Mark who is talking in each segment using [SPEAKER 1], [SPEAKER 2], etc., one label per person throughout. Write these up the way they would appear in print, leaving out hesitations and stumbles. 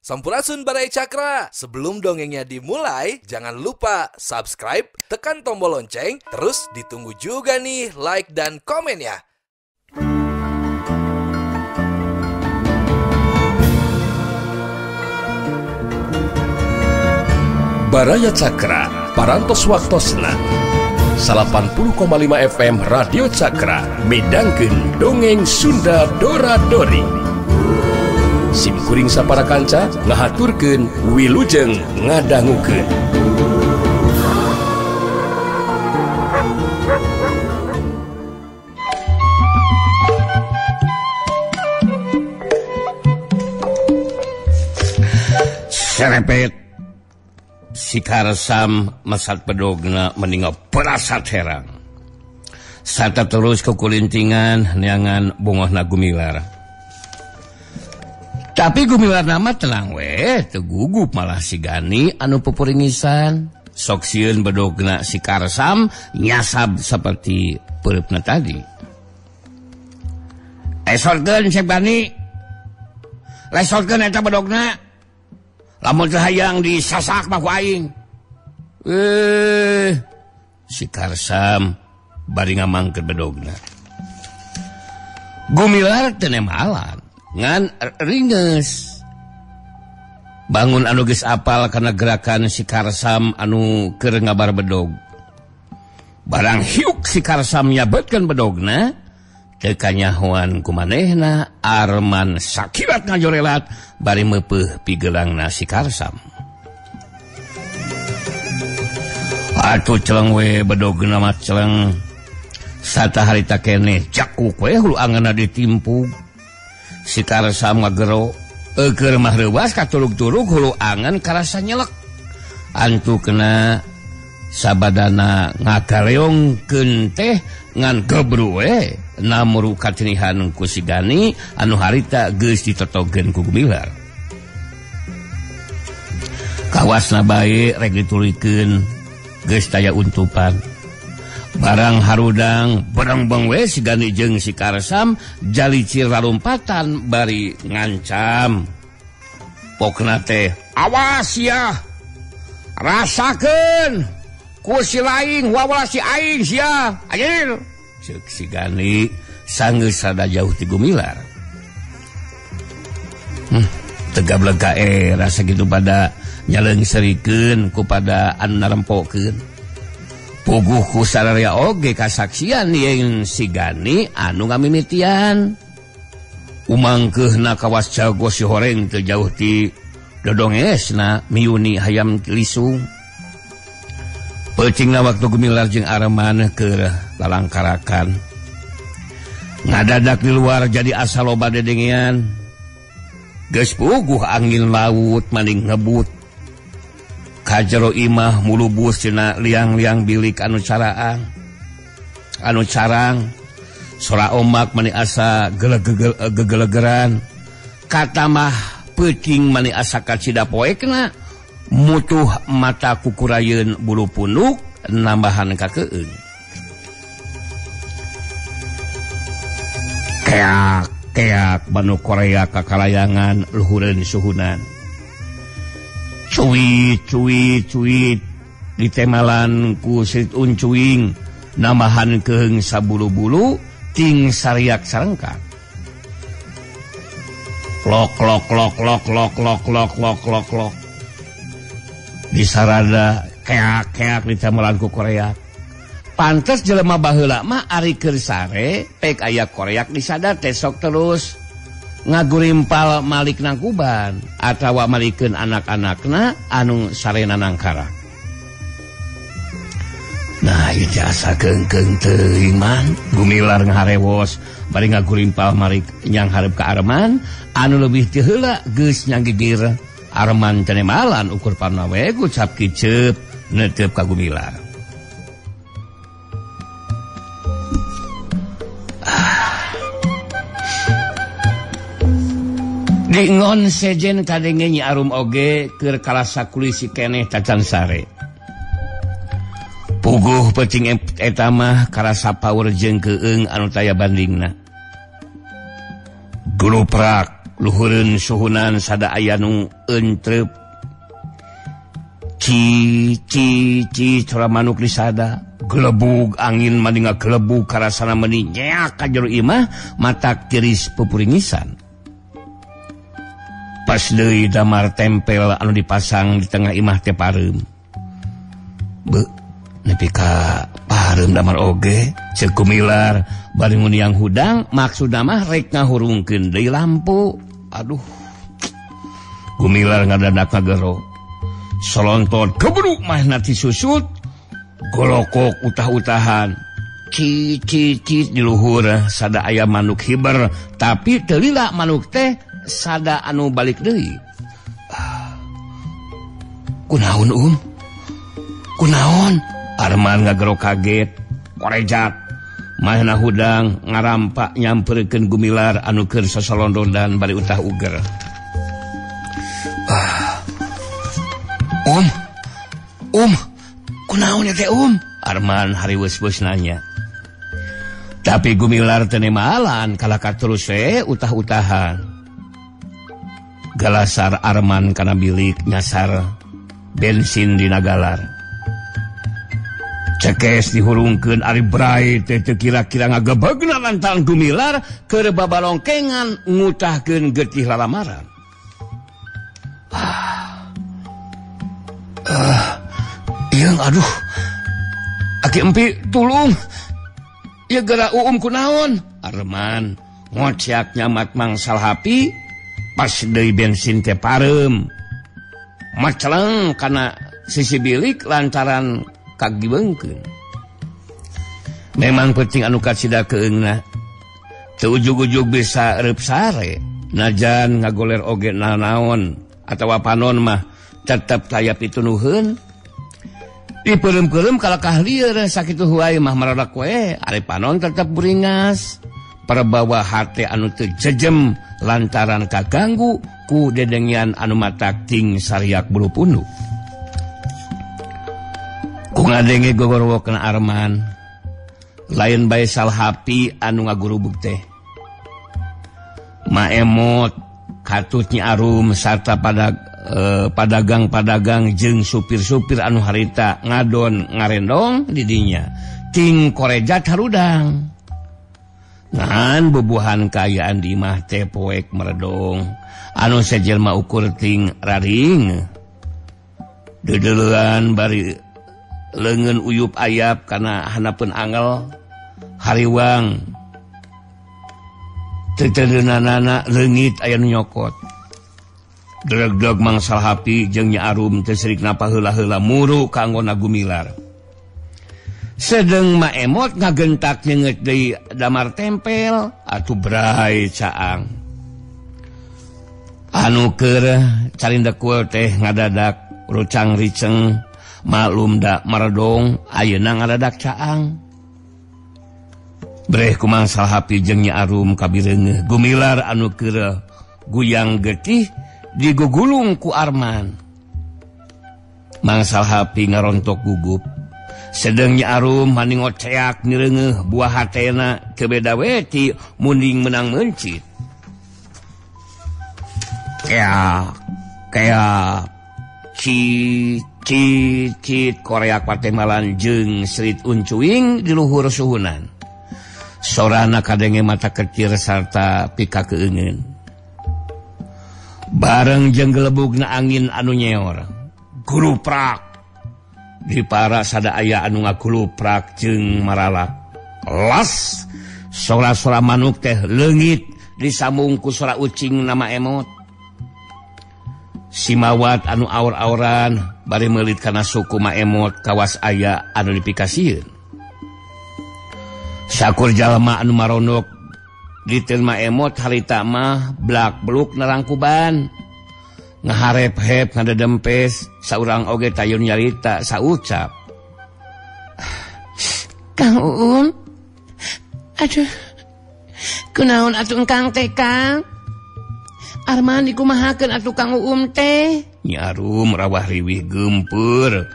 [SPEAKER 1] Sampurasun Baraya Cakra. Sebelum dongengnya dimulai, jangan lupa subscribe, tekan tombol lonceng, terus ditunggu juga nih like dan komen ya.
[SPEAKER 2] Baraya Cakra, Parantos Waktosna 80,5 FM Radio Cakra midangkeun dongeng Sunda Dora Dori. Sim kuring sapara kanca ngahaturkeun wilujeng ngadangukeun.
[SPEAKER 3] Serepet si Karsam mesat bedogna meninggal perasat herang. Sata terus kekulintingan neangan bongohna Gumilar. Tapi Gumilar nama tenang weh, tegugup malah si Gani anu pupuringisan. Sok sieun bedogna si Karsam nyasab seperti pereupna tadi. Esorkeun si Gani. Lesorkeun eta bedogna. Lamun teu hayang disasak mah ku aing. Si Karsam bari ngamangkeun bedogna. Gumilar teu nemalan. Ngan ringes bangun anu geus apal kana gerakan si Karsam anu keur ngabar bedog. Barang hiuk si Karsam nyabetkeun bedogna, teu kanyahoan ku manehna Arman sakilat ngajorelat bari meupeuh pigelangna si Karsam. Atuh celeng we bedogna mah celeng. Sata harita keneh cakuk we hulu angeunna ditimpug. Si Karsam ngagero eueur mah reuwas katurug-turug hulu angan karasa nyelek. Antukna sabadana ngagaleongkeun teh ngan gebru we namuru katinihan ku si Gani anu harita geus ditotogeun ku Gumilar. Kawasna bae rek ditulikeun geus taya untupan. Barang harudang berengbeng we si Gani jeung si Karsam jalicir lalumpatan bari ngancam. Pokna teh awas ya, rasakeun ku si laing wawala si aing sia anjir. Ceuk si Gani sanggeus rada jauh ti Gumilar. Tegableg ka era sakitu pada nyaleungseurikeun ku pada anu narempokeun. Puguh ku sararea oge kasaksian yen si Gani anu ngamimitian. Umangkeuhna kawas jago si horeng teu jauh ti dodongesna miuni hayam lisung. Peucingna waktu Gumilar jeung Arman keur lalangkarakan. Ngadadak di luar jadi asa loba dedengean. Geus puguh angin laut maning ngebut. Kajero imah mulubus cenah liang-liang bilik anu caraan. Anu carang sora ombak mani asa gegelegeran. Katamah peuting mani asa kacida poekna mutuh mata kukurayeun bulu punuk nambahan kakeung. Keak keak banu Korea kakalayangan luhureun suhunan. Cuit cuit cuit ditemalan ku sirit uncuing nambahan keung sabulu-bulu ting sariak sarengkak. Lok lok lok lok lok lok lok lok lok lok. Disarada keak keak ditemalan ku Korea. Pantes jelema baheula mah ari keur sare pek aya koreak disadar teh sok terus ngagurimpal malik nangkuban atawa malikeun anak-anakna anu sarena nangkara. Nah, ieu teh asa keungkeung teuing man. Gumilar ngaharewos bari ngagurimpal malik nyang hareup ka Arman anu leuwih ti heula geus nyanggigir. Arman teh nemalan ukur parna we gucap kiceup neuteup ka Gumilar. Dingon sejen kadenge Nyi Arum oge keur kalasa kulisi keneh tacan sare. Puguh peuting eta mah karasa paur jeung keung anu taya bandingna. Gluprak Luhureun suhunan sada aya nu entrep. Ci ci ci sora manuk disada. Gelebug angin maninga gelebug karasana meuni nyeak ka jero imah matak tiris pupuringisan. Pas deui damar tempel anu dipasang di tengah imah teh pareum. Beuh, nepi ka pareum damar oge ceuk Gumilar bari nguniang hudang maksudna mah rek ngahurungkeun deui lampu. Aduh. Gumilar ngadadak ngagero. Solontot kebruk mahna ti susut. Golokok utah-utahan. Ci ci ci di luhur sada aya manuk hiber tapi teu lila manuk teh sada anu balik deui. Kunaon um? Kunaon? Arman ngagero kaget, korejat. Mahna hudang ngarampak nyamperkeun Gumilar anu keur sasolondondan bari utah uger. Um, kunaon teh um? Arman hariweus-weus nanya. Tapi Gumilar teu nemalan kalah terus we utah-utahan. Galasar Arman kana bilik nyasar bensin dina galar. Cekes dihurungkeun ari brai teh teu kira-kira ngagebegna lantaran Gumilar keur babalongkengan ngutahkeun getih lalamaran. Ieu aduh. Aki empi tulung. Ieu geura uum kunaon? Arman ngociak nyamat mangsal hapi pas deui bensin teh pareum. Maceleng kana sisi bilik lantaran kagibeungkeun. Memang penting anu kacida keungna. Teu ujug-ujug bisa reup sare. Najan ngagoler oge nanaon atawa panon mah tetep taya pitunuheun. Dipeureum-peureum kalakah lieur sakitu wae mah maradak we, ari panon tetep buringas. Perbawa hate anu teu jejem lantaran kaganggu ku dedengian anu matak ting sariak bulu punuk. Ku ngadenge gogorowokna Arman, lain bae salhapi anu ngagurubug teh. Maemot katut Nyi Arum sarta padagang-padagang jeung supir-supir anu harita ngadon ngarendong di dinya ting korejat harudang. Ngan bubuhan kaayaan di imah teh poek meredong anu sajelma ukur ting raring. Deudeulean bari leungeun uyup ayap kana hanapeun angel hariwang. Teu teudeunanana leungit aya nu nyokot. Deg-deg mangsal hapi jeung Nyi Arum teu serik napa heula-heula muru kanggo Gumilar. Sedeng Maemot ngagentak nyeungeut deui damar tempel atuh brai caang. Anu keur carindekul teh ngadadak rucang riceng maklum da maredong ayeuna ngadadak caang. Breh ku mangsal hapi jeung Nyi Arum kabireungeuh Gumilar anu keur guyang getih digugulung ku Arman. Mangsal hapi ngarontok gugup. Sedeng Nyi Arum maning ngoceak nireungeuh buah hatena teu beda we ti munding menang meuncit. Keak keak cit cit cit koreak patemalan jeung serit uncuing di luhur suhunan. Sorana kadenge mata ketir sarta pika keungeun. Bareng jeung gelebugna angin anu nyeor. Guruprak. Di para sada aya anu ngaguluprak jeung maralak. Las sora-sora manuk teh leungit disambung ku sora ucing nama emot. Simawat anu aur-auran bari meulit kana suku maemot kawas aya anu dipikasieun. Sakur jalma anu maronok diteun maemot harita mah blak-bluk nerangkuban. Ngaharep-hep ngadedempes saurang oge tayun nyarita saucap.
[SPEAKER 4] Kang Uum, aduh, kunaon atuh engkang teh Kang? Arman dikumahakeun atuh Kang Uum teh?
[SPEAKER 3] Nyi Arum rawah riwih geumpeur.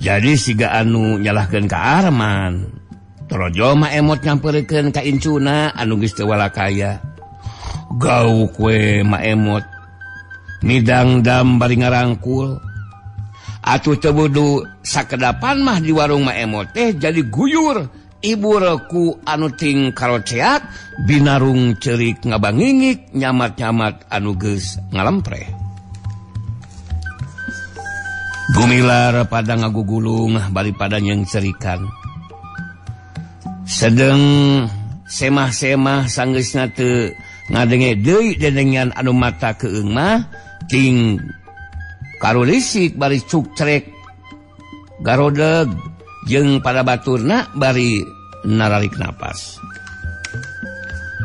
[SPEAKER 3] Jadi siga anu nyalahkeun ka Arman. Torojo mah emot nyamperkeun ka incuna anu geus teu walakaya. Gauk we maemot midangdam bari ngarangkul. Atuh teu wudu sakedapan mah di warung maemot teh jadi guyur iburku anu ting karoceak binarung cerik ngabangingik nyamat-nyamat anu geus ngalempreh. Gumilar pada ngagugulung bari pada nyengcerikan. Sedeng semah-semah sanggeusna teu ngadenge deui dedengan anu mata keung mah ting karulisik bari cukcrek garodeg jeung pada baturna bari naralik napas.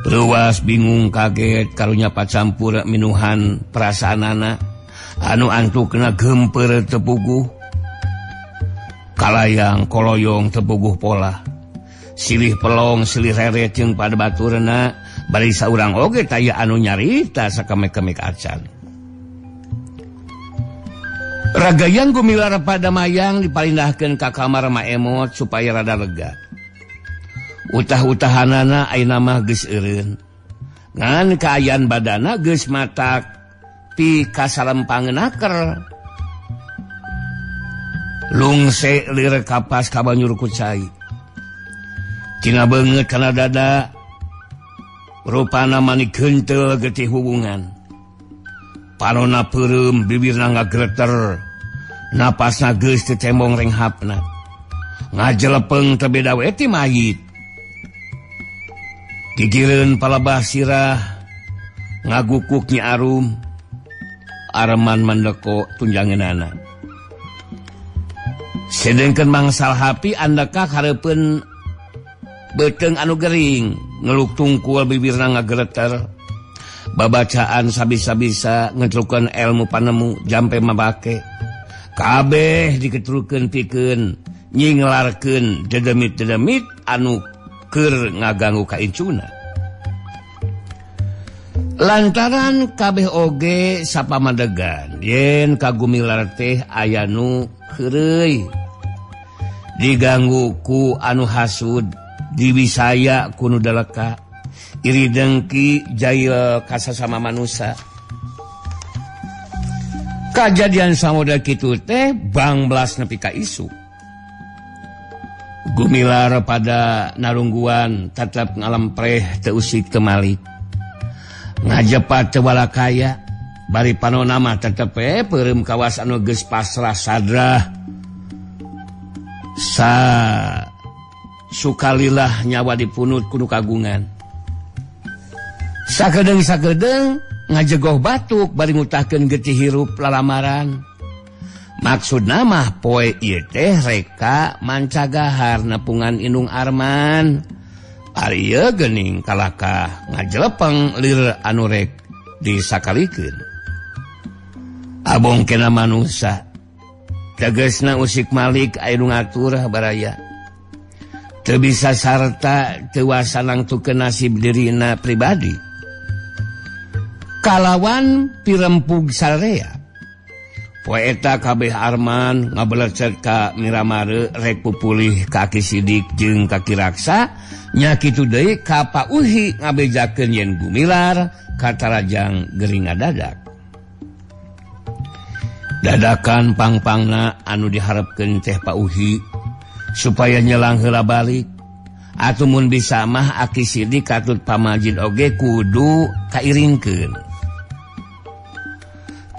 [SPEAKER 3] Luas bingung kaget karunya pacampur minuhan perasaanana anu antukna gemper tepuguh kalayang koloyong tepuguh pola silih pelong silih reret jeung pada baturna bari saurang oge taya anu nyarita sakemek-kemek acan. Ragayang Gumilar pada mayang dipalindahkeun ka kamar Maemot supaya rada lega. Utah-utahanana ayeuna mah geus eureun. Ngan kaayaan badana geus matak pi kasalempangeun. Lungse lir kapas ka banyur ku cai. Tina beungeut kana dada rupana manik henteu getih hubungan. Panona peureum, bibirna ngagreter, napasna geus teu tembong renghapna. Ngajelepeng teu beda we ti mayit. Gigireun palebah sirah, ngagukuk Nyi Arum. Arman mandeko tunjangeunana. Sedengkeun Mang Salhapi andekak hareupeun beuteung anu gering, ngeluk tungkul bibirna ngagreter. Babacaan sabisa-bisa ngetrukeun ilmu panemu jampe mabake. Kabeh diketrukeun pikeun nyinglarkeun dedemit-dedemit anu keur ngaganggu ka incuna. Lantaran kabeh oge sapamadegan yen ka Gumilar teh aya nu heureuy diganggu ku anu hasud, diwisaya ku nu daleka, iri dengki jail kasasama manusa. Kajadian samodel kitu teh bangbelas nepi ka isuk. Gumilar pada narungguan tetep ngalempreh teu usik teu malik. Ngajepat teu balakaya bari panona mah tetep we peureum kawas anu geus pasrah sadrah. Sa sukalilah nyawa dipunut kudu kagungan. Sakedeung-sakedeung ngajegoh batuk bari ngutahkeun getih hirup lalamaran. Maksudna mah poe ieu teh reka mancagahar nepungan indung Arman. Ari ieu geuning kalakah ngajelepeng lir anu rek disakalikeun. Abong kena manusa. Tegesna usik malik aya nu ngatur baraya. Teu bisa sarta teu wasa nangtukeun nasib dirina pribadi. Kalawan pirempug sarea. Poe eta kabeh Arman ngabelecet ka Miramare rek pupulih ka Ki Sidik jeung ka Ki Raksa, nya kitu deui ka Pak Uhi ngabejakeun yen Gumilar katarajang gering ngadadak. Dadakan pangpangna anu diharepkeun teh Pak Uhi supaya nyelang heula balik. Atuh mun bisa mah Aki Sidik katut pamajid oge kudu kairingkeun.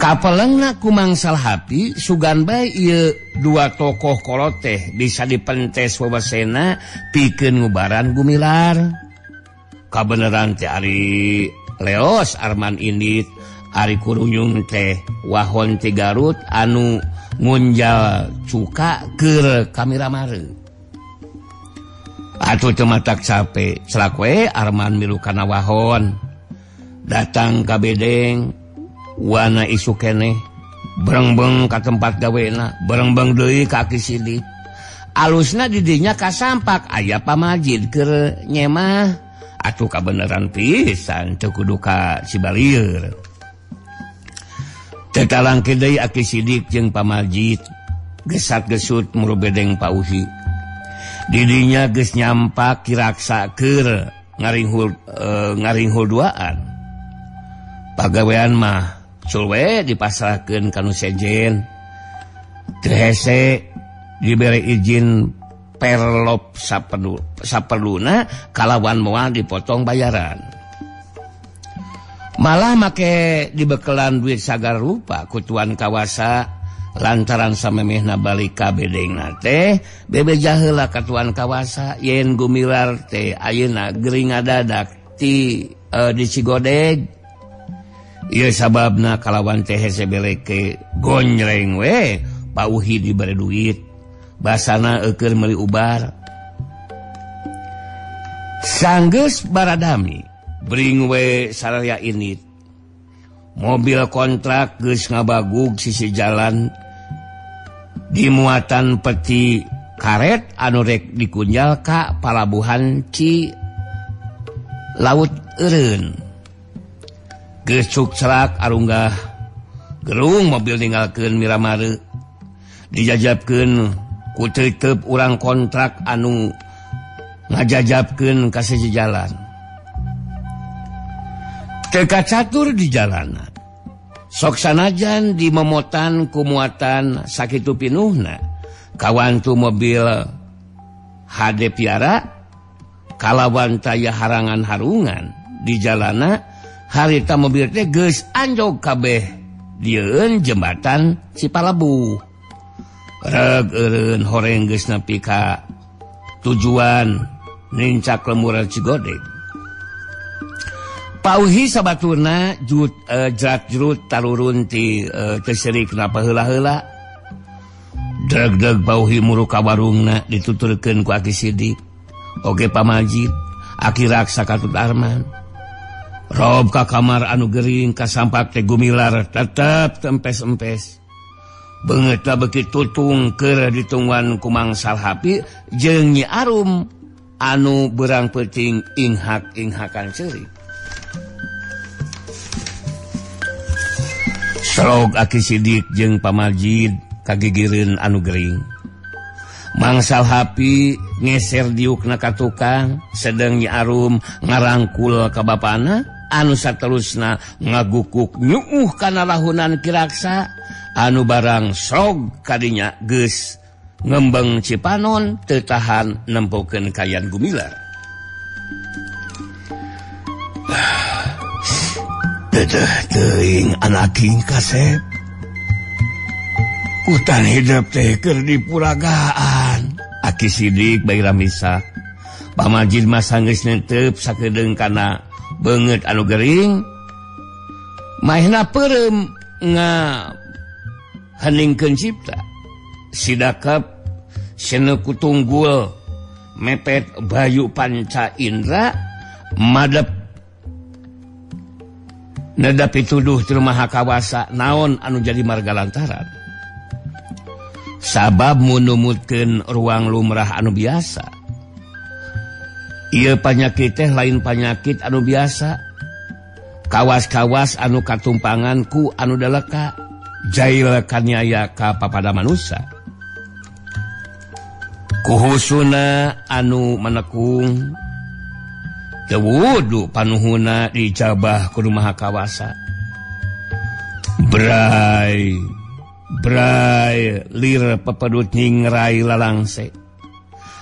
[SPEAKER 3] Kapelengna ku Mang Salhapi sugan bae ieu dua tokoh kolot teh bisa dipentes wewesena pikeun ngubaran Gumilar. Kabeneran teh ari Leos Arman indit, ari Kurunyung teh wahon ti Garut anu ngunjal cuka keur ka Miramare. Atuh teu matak cape, celak we Arman milu kana wahon. Datang ka bedeng, wana isu keneh, berengbeng ka tempat gawena, berengbeng deui ka Ki Sidik. Alusna di dinya kasampak aya pamajid keur nyemah. Atuh kabeneran pisan teu kudu ka Cibalieur. Teu talangke deui Aki Sidik jeung pamajid gesat-gesut muru bedeng Pak Uhi. Didinya geus nyampak Ki Raksa keur ngaringhul duaan. Pagawean mah cul we dipasrahkeun ka nu sejen. Teu hese dibere izin perlop saperluna kalawan moal dipotong bayaran. Malah make dibekelan duit sagar rupa ku tuan kawasa lantaran samemehna balik ka bedengna teh bebeja heula ka tuan kawasa yen Gumilar teh ayeuna gering ngadadak ti di Cigodeg. Ieu sababna kalawan teh hese beleke gonjreng we pauhi dibere duit basana eukeur meuli ubar. Sanggeus baradami bring we saraya init. Mobil kontrak geus ngabagug sisi jalan dimuatan peti karet anu rek dikunjal ka palabuhan Ci Laut Eureun. Geus cukcrak arunggah gerung mobil ninggalkeun Miramare. Dijajabkeun ku teuteub urang kontrak anu ngajajabkeun ka sisi jalan. Teu kacatur di jalanan. Sok sanajan dimomotan ku muatan sakitu pinuhna. Kawantu mobil HD piara kalawan taya harangan-harungan di jalana harita mobil teh geus anjog kabeh dieun jembatan Cipalabuh. Reg eureun horeng geus nepi ka tujuan nincak lemburan Cigodeg. Pauhi sabaturna jut jrat-jrut tarurun ti teu seurik napa heula-heula. Deg-deg pauhi muru ka warungna dituturkeun ku Aki Sidik. Oge pamajid, Aki Raksa katut Arman. Rob ka kamar anu gering kasampak teh Gumilar tetep tempes-empes. Beungeutna beuki tutung keur ditungguan ku Mang Salhapi jeung Nyi Arum anu beurang peuting inghak-inghakan ceurik. Serog Aki Sidik jeung pamajid kagigireun anu gering. Mang Salhapi ngeser diukna ka tukang, sedeng Nyi Arum ngarangkul ka bapana anu saterusna ngagukuk nyuuh kana lahunan Kiraksa anu barang srog kadinya geus ngembeng Cipanon teu tahan nempokeun kayan Gumilar. Dedeh teuing anaking kasep. Hutan hidup teh keur dipuragaan. Aki Sidik bae ramisa. Pamajid mah sanggeus netep sakedeung kana beungeut anu gering. Maehna peureum nga heningkeun cipta. Sidakep seuneu kutunggul mepet Bayu Panca Indra madep nedapi tuduh ti Maha Kawasa naon anu jadi marga lantaran. Sabab munumutkeun ruang lumrah anu biasa. Ieu panyakit teh lain panyakit anu biasa. Kawas-kawas anu katumpangan ku anu daleka jail kaniaya ka papada manusa. Kuhusuna anu menekung teu wudu panuhuna dijabah ku Maha Kawasa. Bray bray lir pepedut nyingrai lalangse.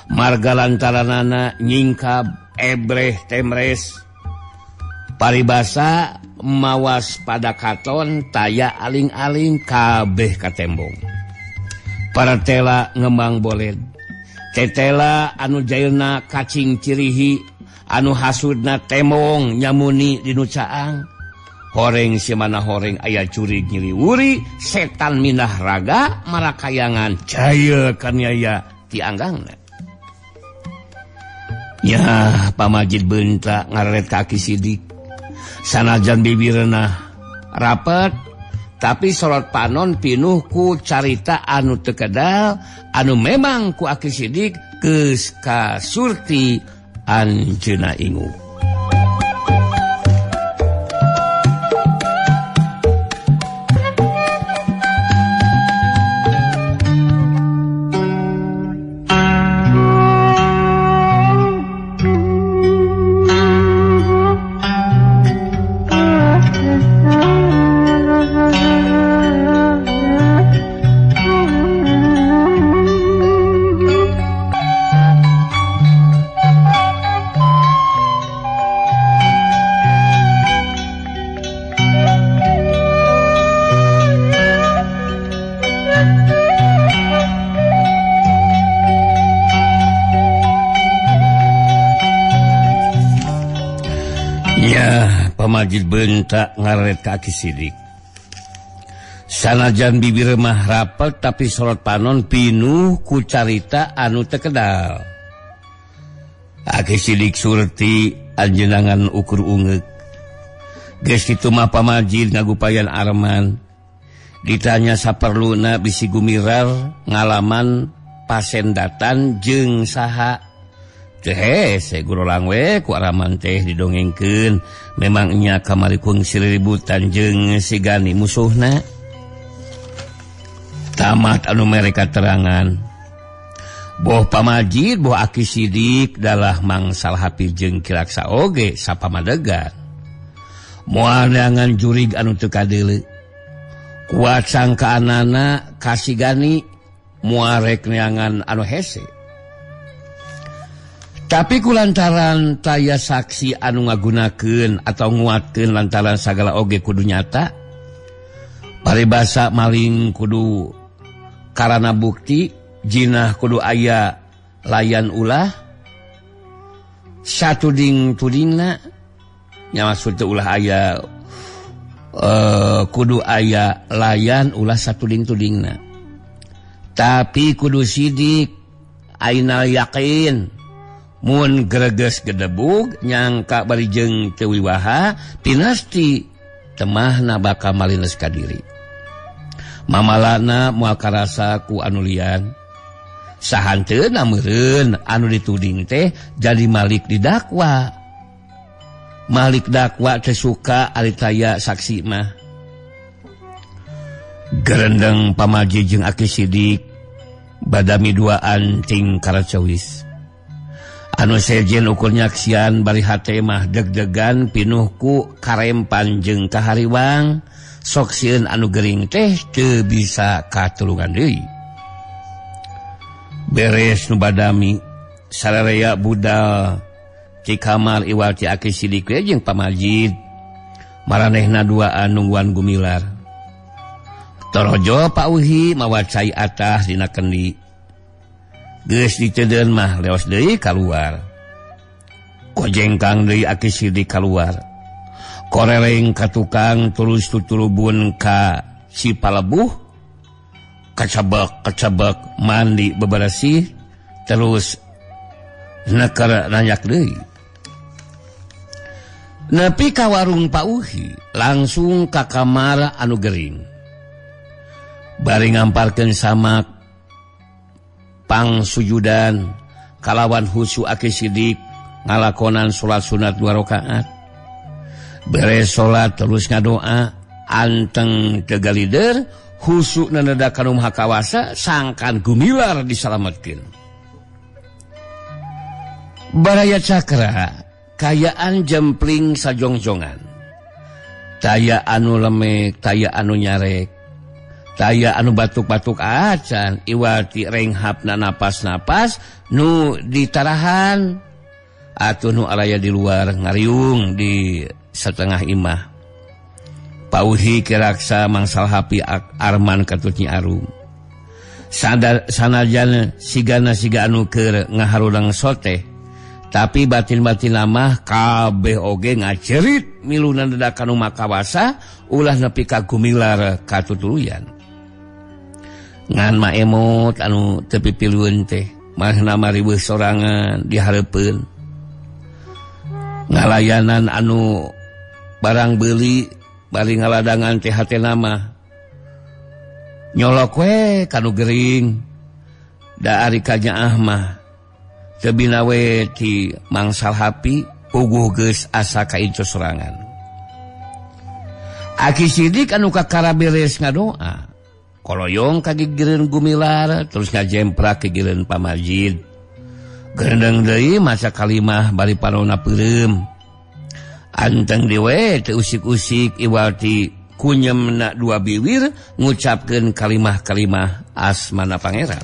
[SPEAKER 3] Marga lantaranana nyingkab ebreh temres. Paribasa mawas pada katon taya aling-aling kabeh katembong. Paratela ngembang boled. Tetela anu jailna kacing cirihi anu hasudna temong nyamuni dinu caang. Horeng simana horeng aya curig nyiliwuri setan minah raga marakayangan jail kaniaya tianggangna. Nyah pamajid beunta ngaret ka Aki Sidik. Sanajan bibirna rapet tapi sorot panon pinuh ku carita anu teu kedal anu memang ku Aki Sidik geus kasurti anjeunna ingu. Pamajid bentak ngaret ka Aki Sidik. Sanajan bibir mah rapet tapi sorot panon pinuh ku carita anu teu kedal. Aki Sidik surti anjeunangan ukur ungeuk. Geus kitu mah Pamajid ngagupayan Arman. Ditanya saperluna bisi gumirar ngalaman pasendatan jeung saha. Teu hese gurolang we ku Arman teh didongengkeun. Memang nya kamari kungsi ributan jeung si Gani musuhna. Tamat anu mere katerangan. Boh Pamajid boh Aki Sidik dalah mangsal hapi jeung Kiraksa oge sapamadegan. Moal neangan jurig anu teu kadeuleu. Kuat sangkaanana ka si Gani moal rek neangan anu hese. Tapi kulantaran taya saksi anu ngagunakeun atau nguatkeun lantaran sagala oge kudu nyata. Paribasa maling kudu karana bukti, jinah kudu aya layan ulah. Satuding tudingna nya maksud teh ulah aya kudu aya layan ulah satuding tudingna. Tapi kudu sidik ainal yakin. Mun greges gedebug nyangka bari jeung teu wiwaha pinasti temahna bakal malines ka diri. Mamalana moal karasa ku anu lian. Sahanteuna meureun anu dituding teh jadi malik didakwa. Malik dakwa teh suka ari taya saksi mah. Gerendeng Pamaji jeung Aki Sidik badami duaan ting karacawis. Anu sejen ukur nyaksian bari hate mah deg-degan pinuh ku karempan jeung kahariwang sok sieun anu gering teh teu bisa katulungan deui. Beres nu badami sararea budal ti kamar iwal ti Aki Sidik we jeung Pamajid. Maranehna duaan nungguan gumilar. Torojo Pak Uhi mawa cai atah dina kendi. Geus dicedeun mah leos deui kaluar. Kojengkang deui Aki Sidik kaluar. Koreleng ka tukang terus tutulubun ka Cipalebuh. Kacabek-kacabek mandi beberesih terus neker nanyak deui. Nepi ka warung Pak Uhi langsung ka kamar anu gering. Bari ngamparkeun samak pang sujudan kalawan husu Aki Sidik ngalakonan salat sunat 2 rakaat. Beres salat terus ngadoa anteng teu galider husu nenedak ka nu Maha Kawasa sangkan gumilar disalametkeun. Baraya Cakra kayaan jempling sajongjongan. Taya anu lemek, taya anu nyarek. Taya anu batuk-batuk acan iwati renghapna napas-napas nu ditarahan atuh nu araya di luar ngariung di setengah imah. Pauhi Kiraksa mangsal hapi Arman katut Nyi Arum. Sanajan sigana siga anu keur ngaharudang soteh tapi batin-batin mah kabeh oge ngacerit milunan dadakan nu makawasa ulah nepi ka gumilar katutuluyan. Ngan ma emot anu teu pipilueun teh manehna mah riweuh sorangan dihareupeun. Ngalayanan anu barang beuli bari ngaladangan teh hatena mah nyolok we kanu gering da ari kanyaah mah teu bina we ti mangsal hapi puguh geus asa kainco sorangan. Aki Sidik anu kakara beres ngadoa koloyong kagigireun gumilar terus ngajemprak gigireun Pamajid. Gerendeng deui maca kalimah bari panonna peureum. Anteng deui teu usik-usik iwati kunyemna dua biwir ngucapkeun kalimah-kalimah asmana pangeran.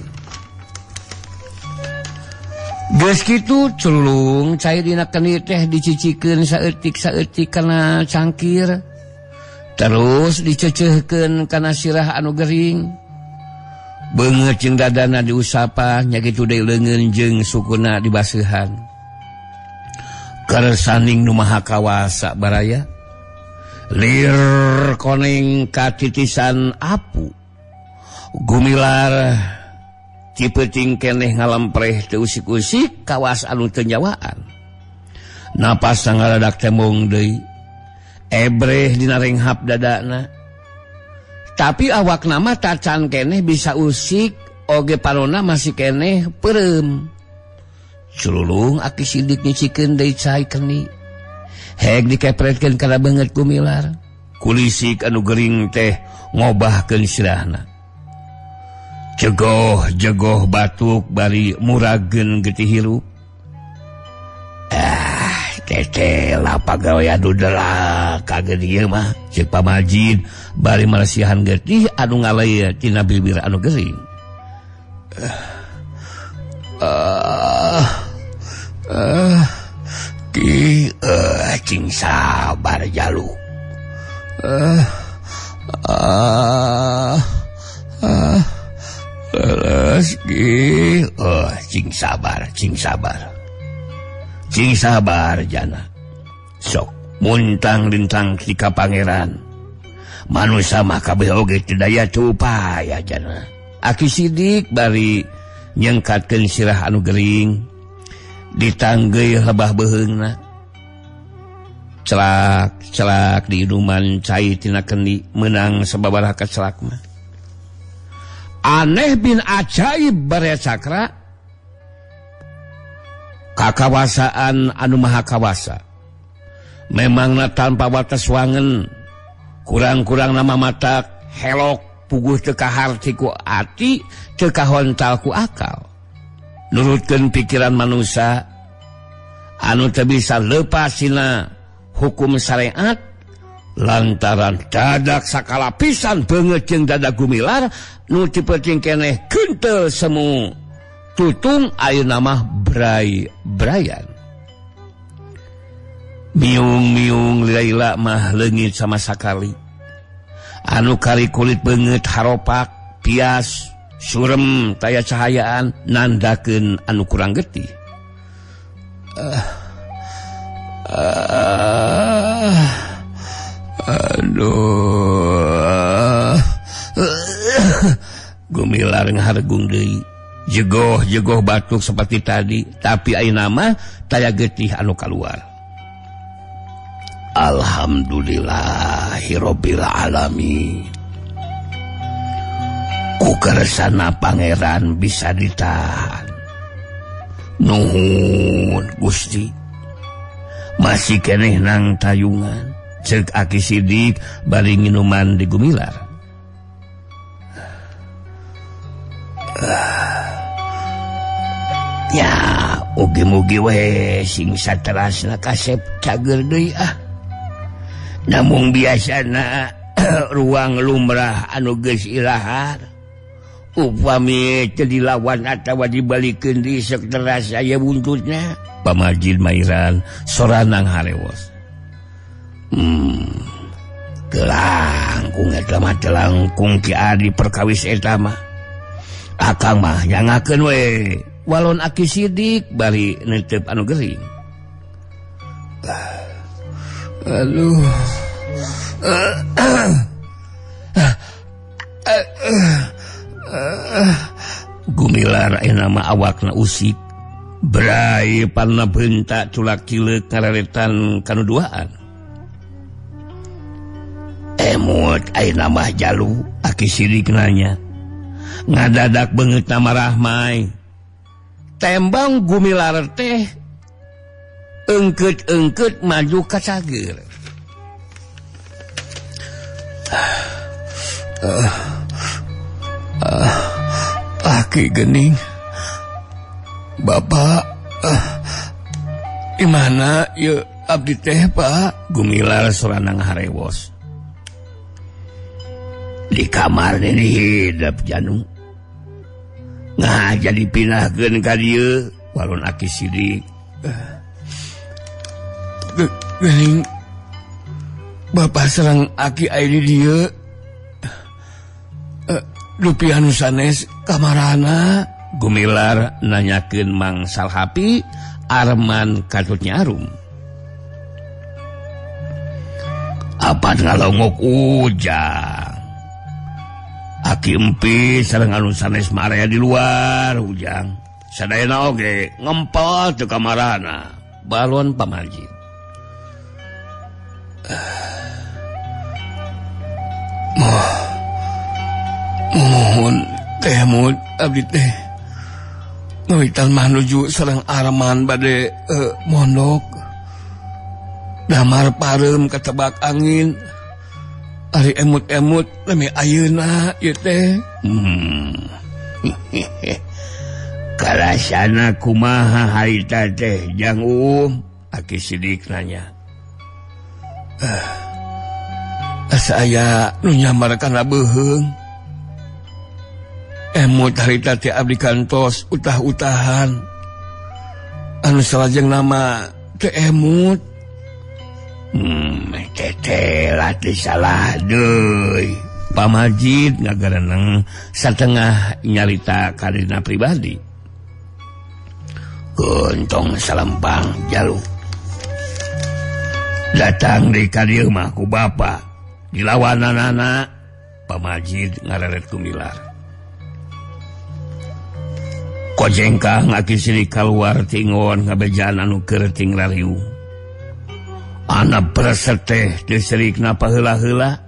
[SPEAKER 3] Geus kitu culung cai dina kendi teh dicicikeun saeutik-saeutik kana cangkir. Terus dicecehkeun kana sirah anu gering. Beungeut jeung dadana diusapan nya kitu deui leungeun jeung sukuna dibaseuhan. Kersaning nu Maha Kawasa baraya. Lir koneng katitisan apu. Gumilar cipeuting keneh ngalempreh teu usik-usik kawas anu teu nyawaan. Napas ngaradak tembong deui. Ebreh dina renghap dadana. Tapi awak nama tacan keneh bisa usik oge parona masih keneh peureum. Cululung Aki Sidik nyicikeun deui cai keni. Heg dikepretkeun kana beungeut Gumilar. Kulisik anu gering teh ngobahkeun sirahna. Jegoh-jegoh batuk bari murageun getih hirup. Tete lah pagawean nu delak kaget ieu mah ceuk Pamajid bari marasihan getih anu ngaleuy tina bibir anu gering. Ki cing sabar jalu. Leres ki cing sabar, cing sabar. Cing sabar jana. Sok muntang lintang tika pangeran. Manusia mah kabeh oge teu daya teu upaya jana. Aki Sidik bari nyengkatkeun sirah anu gering ditanggeuy lebah beuheungna. Celak-celak diinuman cai tina kendi meunang sababaraha kacelak mah. Aneh bin ajaib Baraya Cakra. Kakawasaan anu maha kawasa. Memangna tanpa wates wangen, kurang-kurang nama matak helok puguh teu kaharti ku ati, teu kahontal ku akal. Nurutkeun pikiran manusia anu teu bisa leupas tina hukum syariat lantaran dadak sakalapisan beungeut jeung dadak Gumilar nu dipeuting keneh kentel semu. Tutung ayeuna mah Bray Brayan. Miung-miung lila mah leungit sama sakali. Anu kari kulit beungeut haropak, pias, surem taya cahayaan nandakeun anu kurang getih. Aduh. Gumilar ngahargung deui. Jegoh-jegoh batuk seperti tadi, tapi ayeuna mah taya getih anu kaluar. Alhamdulillahirabbil alamin. Ku kersana pangeran bisa ditahan. Nuhun Gusti. Masih keneh nang tayungan. Ceuk Aki Sidik bari nginuman di Gumilar. Ya, ugi-mugi we sing saterasna kasep cager deui ah. Namung biasana ruang lumrah anu geus ilahar. Upami teu dilawan atawa dibalikeun deui sok teras aya buntutna. Pamajid mairan soranang harewos. Telangkung eta mah telangkung Ki Adi perkawis eta mah. Akang mah nyangakeun we. Walon Aki Sidik bari neuteup anu gering. Aduh. Gumilar ayeuna mah awakna usik. Bray parna beunta culak cileuk ngareretan kanu duaan. Emut ayeuna mah jalu Aki Sidik nanya. Ngadadak beungeutna marahmai. Tembang Gumilar teh engkeut-engkeut maju ka cager.
[SPEAKER 5] Aki gening. Bapak, di mana ieu abdi teh, Pak?
[SPEAKER 3] Gumilar soranang harewos. Di kamar nini hidep janu. Nah, jadi pinahkeun ka dieu walon Aki Sidik.
[SPEAKER 5] Gening Bapak serang Aki aya di dieu. Dupi anu sanes kamarana?
[SPEAKER 3] Gumilar nanyakeun Mang Salhapi Arman katut nyarum. Apan ngalongok Ujang. Aki Empi sareng anu sanes mah aya di luar Ujang. Sadayana oge ngempel teu kamarana. Balon pamajid.
[SPEAKER 5] Mohon teh mud abdi teh ngawitan mah nuju sareng Arman bade mondok. Damar pareum katebak angin. Ari emut-emut lemi ayeuna ieu teh.
[SPEAKER 3] Karasana kumaha harita teh Jang Aki Sidik nanya.
[SPEAKER 5] Asa aya nu nyamar kana beuheung. Emut harita teh abdi kantos utah-utahan. Anu salajeng nama teh emut.
[SPEAKER 3] Teteh lah teh salah deui. Pamajid ngagareneng satengah nyarita karina pribadi. Gontong salempang jaluk. Datang di ka dieu mah ku bapa dilawananana. Pamajid ngareret Gumilar. Kojengkang Aki Sidik kaluar tingon ngabejaan anu keur ting rariung. Anak preset teh diserikna paheula-heula.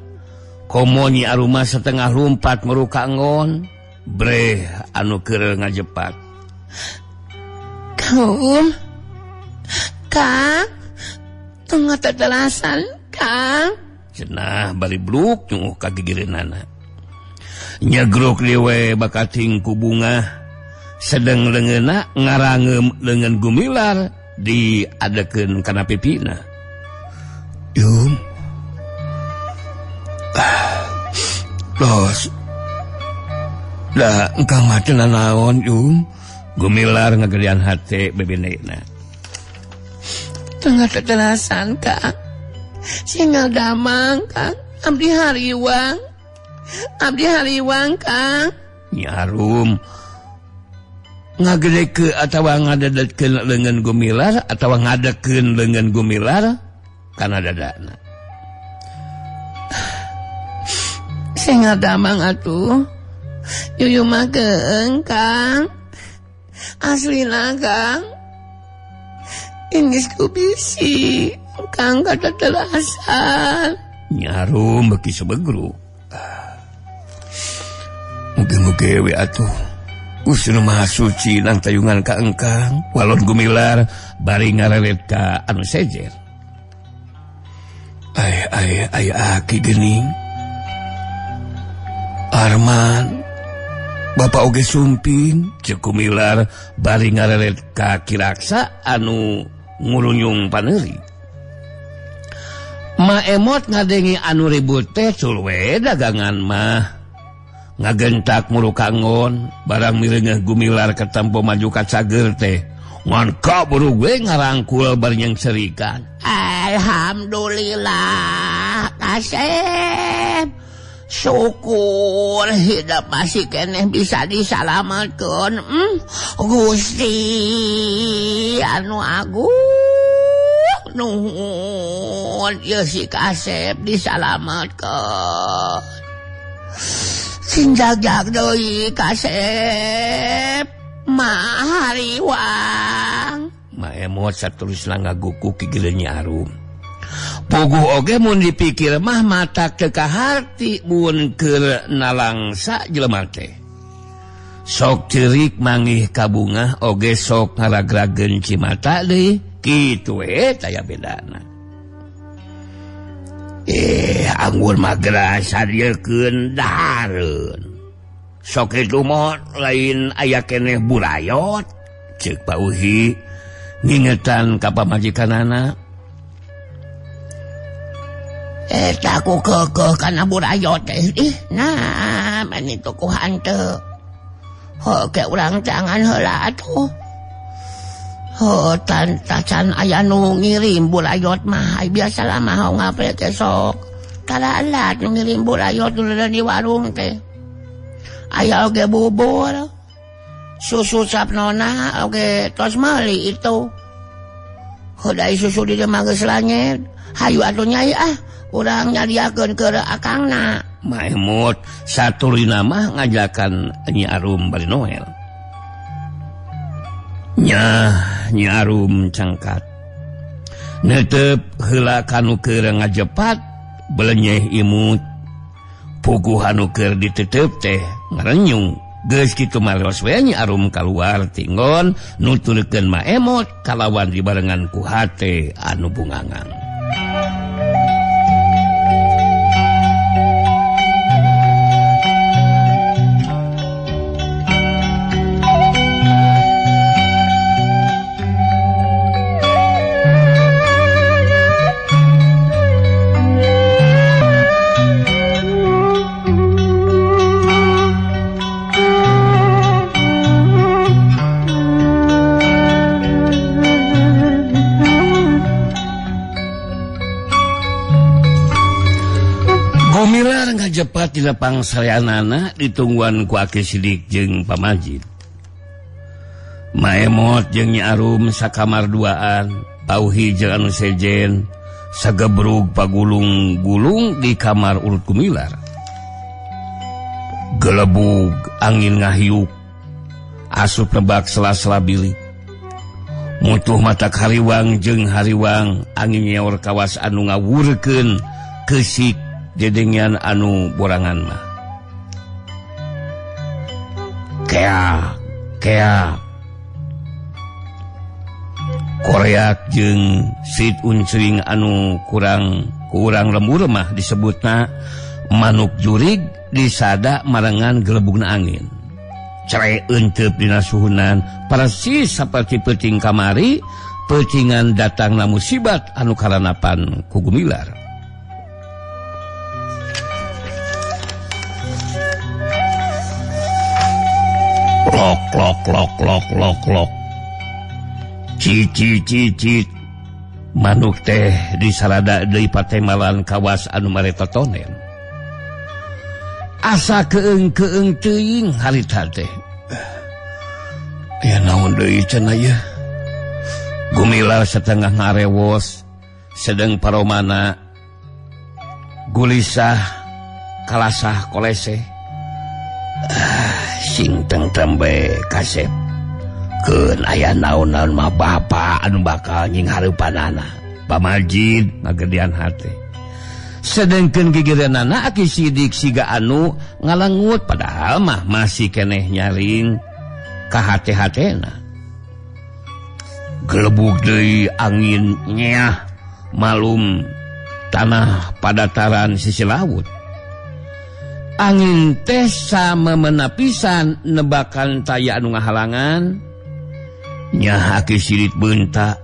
[SPEAKER 3] Komo Nyi Aruma setengah lumpat meruka ngon. Breh anu keur ngajepat.
[SPEAKER 4] Kang, Kang, tong tetelasan, Kang.
[SPEAKER 3] Cenah bari bluk nyuh ka gigireunana. Nyegruk dewe bakating ku bunga. Sedeng leungeunna ngarangeum leungeun Gumilar diadekeun kana pipina.
[SPEAKER 5] Yum. Los. Da engkang mah teu nanaon, Yum.
[SPEAKER 3] Gumilar ngagedean hate bebenena.
[SPEAKER 4] Teu tetelasan, Kang. Singal damang, Kang. Abdi hariwang. Abdi hariwang, Kang.
[SPEAKER 3] Nyi Arum ngagedeke atawa ngadedetkeun leungeun Gumilar atawa ngadekeun leungeun Gumilar kana dadana.
[SPEAKER 4] Singal damang atuh. Yuyu mah keung, Kang. Aslina, Kang. Ingis ku bisi, Kang katetelasan.
[SPEAKER 3] Nyi Arum beuki sebegruk.
[SPEAKER 5] Mugi-mugi we atuh. Gusti nu Maha Suci nang tayungan ka engkang.
[SPEAKER 3] Walon Gumilar bari ngareret ka anu sejer.
[SPEAKER 5] Ay ay ay aki geuning. Arman, bapak oge sumping.
[SPEAKER 3] Ceuk Gumilar bari ngareret ka Kiraksa anu ngurunyung paneuri. Ma Emot ngadengi anu ribut teh cul we dagangan mah. Ngagentak muru kangon barang mireungeuh Gumilar katempo maju ka cager teh. Ngan kaburu we ngarangkul bari nyengserikan.
[SPEAKER 4] Alhamdulillah kasep. Syukur hidup masih keneh bisa disalamatkeun. Gusti anu agung nuhun ieu si kasep disalamatkeun. Sing jagjag deui kasep mah hariwang.
[SPEAKER 3] Ma Emot saterusna ngaguku kigireun Nyi Arum. Puguh oge mun dipikir mah matak teu kaharti mun keur nalangsa jelema teh. Sok ceurik mangih kabungah oge sok ngaragrageun cimata deui, kitu we taya bedana. Anggur mah geura sadiekeun dahareun. Sok kitu mah lain aya keneh burayot, ceuk Pak Uhi ngingetan ka pamajikanana.
[SPEAKER 4] Eta ku keukeuh kana burayot teh. Ih, nah mani tuku hanteu. Heuh ke urang tangan heula atuh. Heuh tacan aya nu ngirim burayot mah biasalah mah ngapre teh sok. Kalalat nu ngirim burayot nu di warung teh. Aya oge bubur. Susu sapnona oge tos meuli itu. Heuh susu di mah geus langit. Hayu atuh nyai ah. Urang nyadiakeun keur akangna.
[SPEAKER 3] Maemot satulina mah ngajakan Nyi Arum bari Noel. Nyah Nyi Arum cangkat. Netep heula kanu keur ngajepat belenyeh imut. Puguh anu keur ditetep teh ngarenyung. Geus kitu maleos we Nyi Arum kaluar tinggon nuturkeun Maemot kalawan dibarengan ku hate anu bungangan. Cepat di lapang sareanana ditungguan ku Aki Sidik jeung Pamajid. Maemot jeung Nyi Arum sakamar duaan, Pauhi jeung anu sejen sagebrug pagulung-gulung di kamar urut Gumilar. Gelebug angin ngahiuk, asup nebak sela-sela bilik. Mutuh matak hariwang jeung hariwang, angin nyeor kawas anu ngawurkeun keusik dedengian anu borangan mah. Keak, keak. Koreak jeung sit uncring anu kurang lembur mah disebutna manuk jurig disada marengan gelebugna angin. Cere euteup dina suhunan persis saperti peuting kamari, peutingan datangna musibat anu karanapan ku Gumilar. Lok lok lok lok lok lok. Cicit cicit. Manuk teh disarada deui patemalan kawas anu maretotonen. Asa keung-keung teuing harita teh. Ya naon deui cenah ieu. Gumilar setengah ngarewos sedeng paromana gulisah kalasah koleseh. Sing tengtrem bae kasep. Keun aya naon-naon mah bapa anu bakal nying hareupanana. Pamajid ngagedean hate. Sedengkeun gigireunana Aki Sidik siga anu ngalengut padahal mah masih keneh nyaring ka hate-hatena. Gelebug deui angin nyeah malum tanah padataran sisi laut. Angin teh sama menapisan nebakan taya anu ngahalangan. Nyah Aki Sidik bentak.